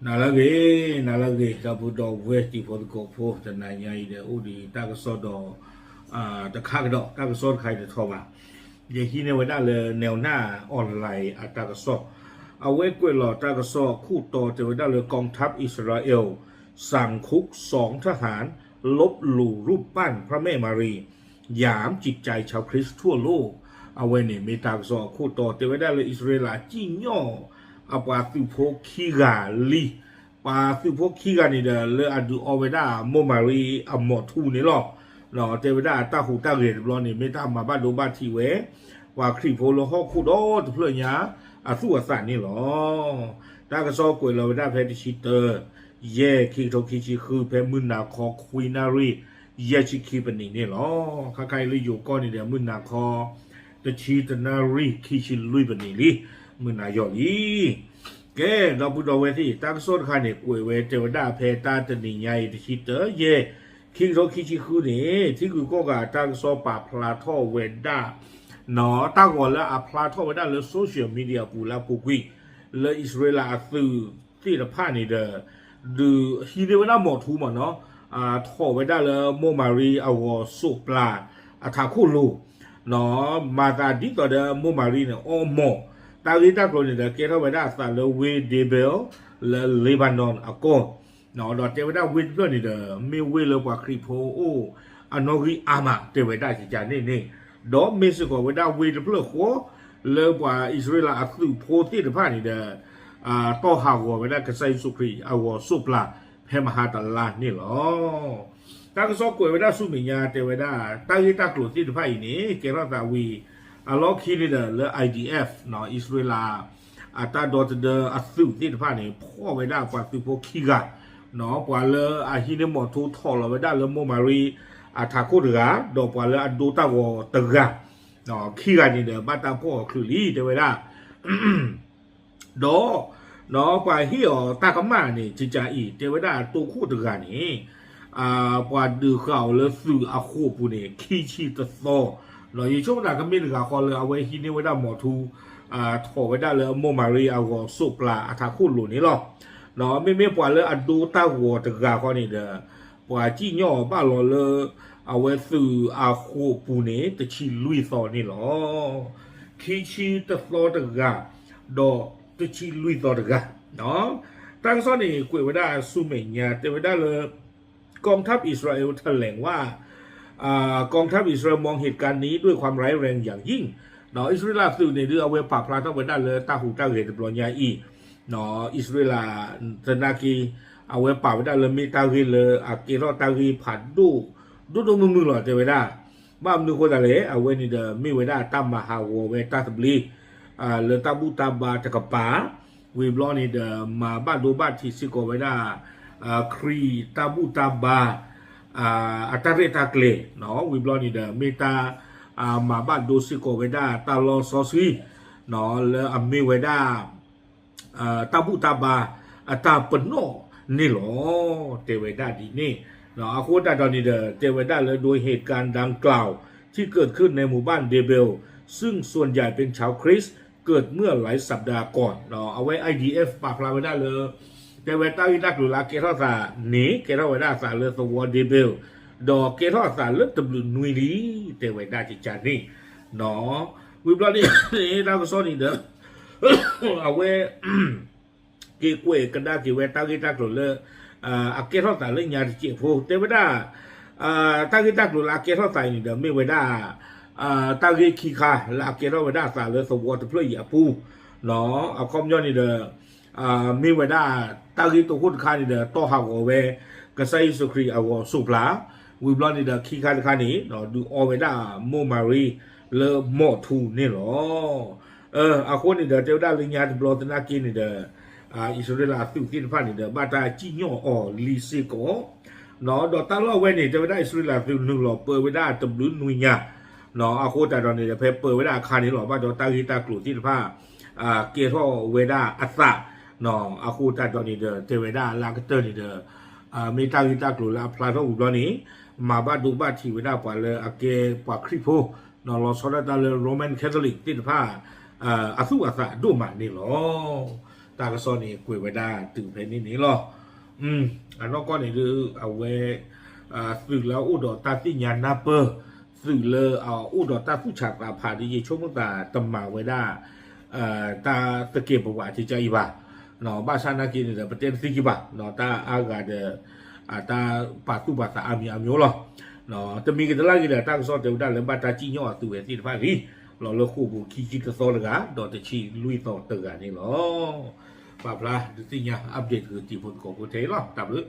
နၤလၢအဂ့ၤ, နၤလၢအဂ့ၤ, ဒီပုၢ်ဒီဝဲၢ်တံၤဖိသကိးဖိ, တနၤညါအံၤဒီး အိၣ်ဒံးတၢ်ကစီၣ်ဒီး တခါကဒီး, တၢ်ကစီၣ်တခါအံၤတထီဘၣ်. ယဟံးန့ၢ်ဝဲဒၣ်လၢ Newna Online အတၢ်ကစီၣ်, အဝဲကွဲးလီၤတၢ်ကစီၣ်ခိၣ်တီတဲဝဲဒၣ်လၢ กองทัพอิสราเอลสั่งคุกสองทหาร ลบหลู่รูปปั้นพระแม่มารี หยามจิตใจชาวคริสต์ทั่วโลก အဝဲန့ၣ်မ့ၢ်တၢ်ကစီၣ်အခိၣ်တီတဲဝဲဒၣ်လၢ အံၣ်စရ့လးစံၣ်ညီၣ် အပှၤသုးဖိခံဂၤလံ, ပှၤသုးဖိခံဂၤန့ၣ်ဒီး လၢအဒုးအီဝဲဒၣ်မိၢ်မၤရံအမိၢ်ထူန့ၣ်လီၤ. တဲဝဲဒၣ်အတၢ်ဟူးတၢ်ဂဲၤတဘျီန့ၣ် မ့ၢ်တၢ်မၤဘၣ်ဒိဘၣ်ထံးဝဲ ပှၤခရံာ်ဖိလၢဟီၣ်ခိၣ်ဒီတဖျၢၣ်ညါ အသူၣ်အသးန့ၣ်လီၤ. တၢ်ကစီၣ်ကွဲးလီၤဝဲဒၣ်ဖဲတဆံတၢ ယဲၢ် ခံကထိခံဆံဃု ဖဲမုၢ်နၤခီခွံနၣ်ရံၣ် ယဲၢ်ဆံခံပနံးန့ၣ်လီၤ. ခါခါအံၤလၢယိၤကီၢ်န့ၣ်ဒီး မုၢ်နၤခီ တဆံတနၣ်ရံၣ် ခံဆံလွံၢ်ပနံးလံ, မုၢ်နၤယီၤလံ. ကဲ, ဒီပုၢ်ဒီဝဲၢ်သ့ၣ်, တၢ်ကစီၣ်တခါန့ၣ် ကွဲးဝဲတဲဝဲဒၣ်ဖဲတၢ်တနံၤညါအံၤ တဆံတၢ ယဲၢ် ခံကထိခံဆံဃုန့ၣ် ထံဂုၤကီၢ်ဂၤတၢ်ကစီၣ်ပာ်ဖျါထီၣ်ဝဲဒၣ် တၢ်ဂီၤလၢအဖျါထီၣ်ဝဲဒၣ်လၢ social media အပူၤလၢအပူၤကွံာ် လၢအံၣ်စရ့လးအသုးသ့ၣ်တဖၣ်န့ၣ်ဒီး ဒုးဟံးန့ၢ်ဝဲဒၣ်မိၢ်ထူမ့ၢ်နီၤ, ထီၣ်ဝဲဒၣ်လၢမိၢ်မၤရံအဂီၤစိးပျၤအထးခိၣ်လိၤ, မၤသးဒ်သိးဒီးမိၢ်မၤရံန့ၣ် အီမိၢ်, တၢ်ဂ့ၢ်တၢ်ကျိၤန့ၣ်ဒီး ကဲထီၣ်ဝဲဒၣ်အသးလၢဝ့ၢ် Deir al-Balah လၢ Lebanon အကီၢ် ဒီးတဲဝဲဒၣ်ဝ့ၢ်တဖျၢၣ်န့ၣ်ဒီး မ့ၢ်ဝ့ၢ်လၢပှၤခရံာ်ဖိအိၣ်အနီၣ်ဂံၢ်အါမး တဲဝဲဒၣ်ကကန့ၣ်န့ၣ်, ဒီးမ့ၢ်စ့ၢ်ကီးဝဲဒၣ်ဝ့ၢ်တဖျၢၣ်ဃီ လၢပှၤအံၣ်စရ့လးအသုးဖိသ့ၣ်တဖၣ်န့ၣ်ဒီး တီၢ်ဟးဂီၤဝဲဒၣ်ကစၢ်ယ့ၣ်ၡူးခရံာ်အဂီၤစိးပျၤ ဖဲမဟါတလါန့ၣ်လီၤ. တၢ်ကစီၣ်ကွဲးဝဲဒၣ်ဆူမဲာ်ညါတဲဝဲဒၣ် တၢ်ဂ့ၢ်တၢ်ကျိၤသ့ၣ်တဖၣ်အံၤန့ၣ် ကဲထီၣ်သးဝံၤ အလီၢ်ခံန့ၣ်ဒီးလၢ I D F အံၣ်စရ့လး အတၢ်ဒီသဒၢအသုးသ့ၣ်တဖၣ်န့ၣ် ဖီၣ်ဝဲဒၣ်ပှၤသုးဖိခံဂၤ, ပှၤလၢအဟံးန့ၢ်မိၢ်ထူထီၣ်လီၤဝဲဒၣ်လၢမိၢ်မၤရံအထးခိၣ်တဂၤ, ဒီးပှၤလၢအဒိတၢ်ဂီၤတဂၤ, ခံဂၤန့ၣ်ဒီး ဘၣ်တၢ်ဖီၣ်အီၤချုးလံ တဲဝဲဒၣ် ဒီး ပှၤဟ့ၣ်အီၤတၢ်ကမၣ်န့ၣ် ကကအံၤ တဲဝဲဒၣ်တိခိၣ်တဂၤန့ၣ် ပှၤဒုးဃာ်အီၤလၢသုးအဃိာ်ပူၤန့ၣ် ခံဆံတသီ, ယဆိကမိၣ်တၢ်ကမ့ၢ်တဂၤဃီလၢအဝဲဟံးန့ၢ်ဝဲဒၣ်မိၢ်ထူ ထီၣ်ဝဲဒၣ်လၢမိၢ်မၤရံအဂီၤစိးပျၤအထးခိၣ်လိၤန့ၣ်လီၤ. မ့မ့ၢ်ပှၤလၢအဒိတၢ်ဂီၤတဂၤဃီန့ၣ်ဒီး ပှၤစံၣ်ညီၣ်အီၤဘၣ်လီၤလၢ အဝဲသုးအဃိာ်ပူၤန့ၣ် တဆံလွံၢ်သီန့ၣ်လီၤ. ခံဆံတသီတဂၤ ဒီးတဆံလွံၢ်သီတဂၤ, တၢ်ကစီၣ်န့ၣ် ကွဲးဝဲဒၣ်ဆူမဲာ်ညါ တဲဝဲဒၣ်လၢ กองทัพอิสราเอลแถลงว่า กองทัพอิสราเอลมองเหตุการณ์นี้ด้วยความร้ายแรงอย่างยิ่ง အံၣ်စရ့လးသုးန့ၣ် ဒုးအဝဲပာ်ဖျါထီၣ်ဝဲဒၣ်လၢတၢ်ဟူးတၢ်ဂဲၤတဘျီညါအံၤ အံၣ်စရ့လး သနာ်က့ အဝဲပာ်ဝဲဒၣ်လၢမ့ၢ်တၢ်ဂ့ၢ်လၢအကဲထီၣ်တၢ်ဂ့ၢ်ဖးဒိၣ် ဒိၣ်ဒိၣ်မုၢ်မုၢ်လီၤ တဲဝဲဒၣ်. ဘၣ်မနုၤဃိသတးလဲၣ်, အဝဲန့ၣ်ဒီးမ့ၢ်ဝဲဒၣ်တၢ်မၤဟးဂီၤဝဲတၢ်သဘျ့ လၢတၢ်ဘူၣ်တၢ်ဘါတကပၤ, ဝံၤဘျီန့ၣ်ဒီး မၤဘၣ်ဒိဘၣ်ထံးစ့ၢ်ကီးဝဲဒၣ် ခရံာ်တၢ်ဘူၣ်တၢ်ဘါ အတၢ်ရဲၣ်တၢ်ကျဲၤ, ဝံၤဘျီန့ၣ်ဒီး မ့ၢ်တၢ် မၤဘၣ်ဒိစ့ၢ်ကီးဝဲဒၣ်တၢ်လီၢ်စီဆှံ လၢအမ့ၢ်ဝဲဒၣ် တၢ်ဘူၣ်တၢ်ဘါအတၢ်ပနီၣ်န့ၣ်လီၤ. တဲဝဲဒၣ်ဒ်န့ၣ်, အဃိသတးဒီးန့ၣ်ဒီး တဲဝဲဒၣ်လၢ โดยเหตุการณ์ดังกล่าวที่เกิดขึ้นในหมู่บ้านเดเบล ซึ่งส่วนใหญ่เป็นชาวคริสต์ เกิดเมื่อหลายสัปดาห์ก่อน အဝဲ I D F ပာ်ဖျါဝဲဒၣ်လၢ တဲဝဲတၢ်ဂ့ၢ်တၢ်ကျိၤလၢအကဲထီၣ်သးန့ၣ် ကဲထီၣ်ဝဲဒၣ်အသးလၢသဝီ Deir al-Balah ဒီးကဲထီၣ်အသးလၢတဘျုးနွံလံ တဲဝဲဒၣ်ကကန့ၣ်, ဝံၤဘျီန့ၣ် တၢ်ကစီၣ်န့ၣ်ဒီး အဝဲ က့ၤကွဲးကဒါက့ၤဝဲတၢ်ဂ့ၢ်တၢ်ကျိၤလၢ အကဲထီၣ်သးလၢညါတစဲးဖိ တဲဝဲဒၣ် တၢ်ဂ့ၢ်တၢ်ကျိၤလၢအကဲထီၣ်သးအံၤန့ၣ်ဒီး မ့ၢ်ဝဲဒၣ် တၢ်ဂ့ၢ်ခံခါလၢအကဲထီၣ်ဝဲဒၣ်အသးလၢသဝီတဖျၢၣ်အံၤအပူၤ, အခီပညီန့ၣ်ဒီး မ့ၢ်ဝဲဒၣ် တၢ်ဂ့ၢ်တခိၣ်တခါန့ၣ်ဒီး တီၢ်ဟးဂီၤဝဲ ကစၢ်ယ့ၣ်ၡူးခရံာ်အဂီၤစိးပျၤ, ဝံၤဘျီန့ၣ်ဒီး ခံခါတခါန့ၣ် ဒုးအီဝဲဒၣ်မိၢ်မၤရံလၢမိၢ်ထူန့ၣ်လီၤ. အဃိန့ၣ်ဒီး တဲဝဲဒၣ်လၢညါတဘျီသနာ်က့န့ၣ်ဒီး အံၣ်စရ့လးအသုးသ့ၣ်တဖၣ်န့ၣ်ဒီး ဘၣ်တၢ်စံၣ်ညီၣ်အီၤလံစ့ၢ်ကီး, ဒီးတၢ်လီၢ်ဝဲန့ၣ် တဲဝဲဒၣ်အံၣ်စရ့လးသုးနုာ်လီၤပၢဝဲဒၣ်တဘျုးနွံညါ, အဃိသတးဒီးန့ၣ်ဒီး ဖဲပၢဝဲဒၣ်အခါန့ၣ်လီၤ ဘၣ်ဒီးတၢ်ဂ့ၢ်တၢ်ကျိၤသ့ၣ်တဖၣ် ကဲထီၣ်ဝဲဒၣ်အသး, အဃိသတးဒီးန့ၣ်ဒီး တဲဝဲဒၣ်လၢအကတၢၢ်န့ၣ်ဒီး မ့ၢ်တၢ်ဂ့ၢ်တၢ်ကျိၤလၢအဖျါထီၣ်ဝံၤဘျီန့ၣ် မၤဘၣ်ဒိဘၣ်ထံးဝဲဒၣ်ပှၤလၢအကဲပှၤခရံာ်ဖိ, လီၤဆီဒၣ်တၢ်လၢ Roman Catholic သ့ၣ်တဖၣ် အသူၣ်အသးဒိၣ်မးန့ၣ်လီၤ. တၢ်ကစီၣ်န့ၣ်ကွဲးဝဲဒၣ်တုၤဖဲန့ၣ်န့ၣ်လီၤ. အနီၢ်ကီၢ်န့ၣ်ဒီး အဝဲ သုးလၢအအိၣ်ဒီးတၢ်သ့ၣ်ညါနၢ်ပၢၢ်, သုးလၢအအိၣ်ဒီးတၢ်သူၣ်ဆးသးဖးဒီး ယဆိကမိၣ်သးတမၤဝဲဒၣ် တၢ်သကဲးပဝးကကအံၤဘၣ်. ဘၣ်ဆၣ်နာ်က့န့ၣ်ဒီး ပတဲတသ့က့ၤဘၣ်, တၢ်အါဂၤဒီး တၢ်ပာ်သူၣ်ပာ်သးအါမံၤအါမံၤလီၤ. တမံၤကတလၢ်က့ၤဒီး တၢ်ကစီၣ်တဲဝဲဒၣ်လၢဘၣ်တၢ်စံၣ်ညီၣ်အသုးဝဲသ့ၣ်တဖၣ်အံၤ လီၤလၢဃိာ်ပူၤခံဆံတသီတဂၤ ဒီးတဆံလွံၢ်သီတဂၤန့ၣ်လီၤ. ပာ်ဖျါဒုးသ့ၣ်ညါ update တကတံၤဖိသကိးဖိထဲအံၤလီၤ. တၢ်ဘျုး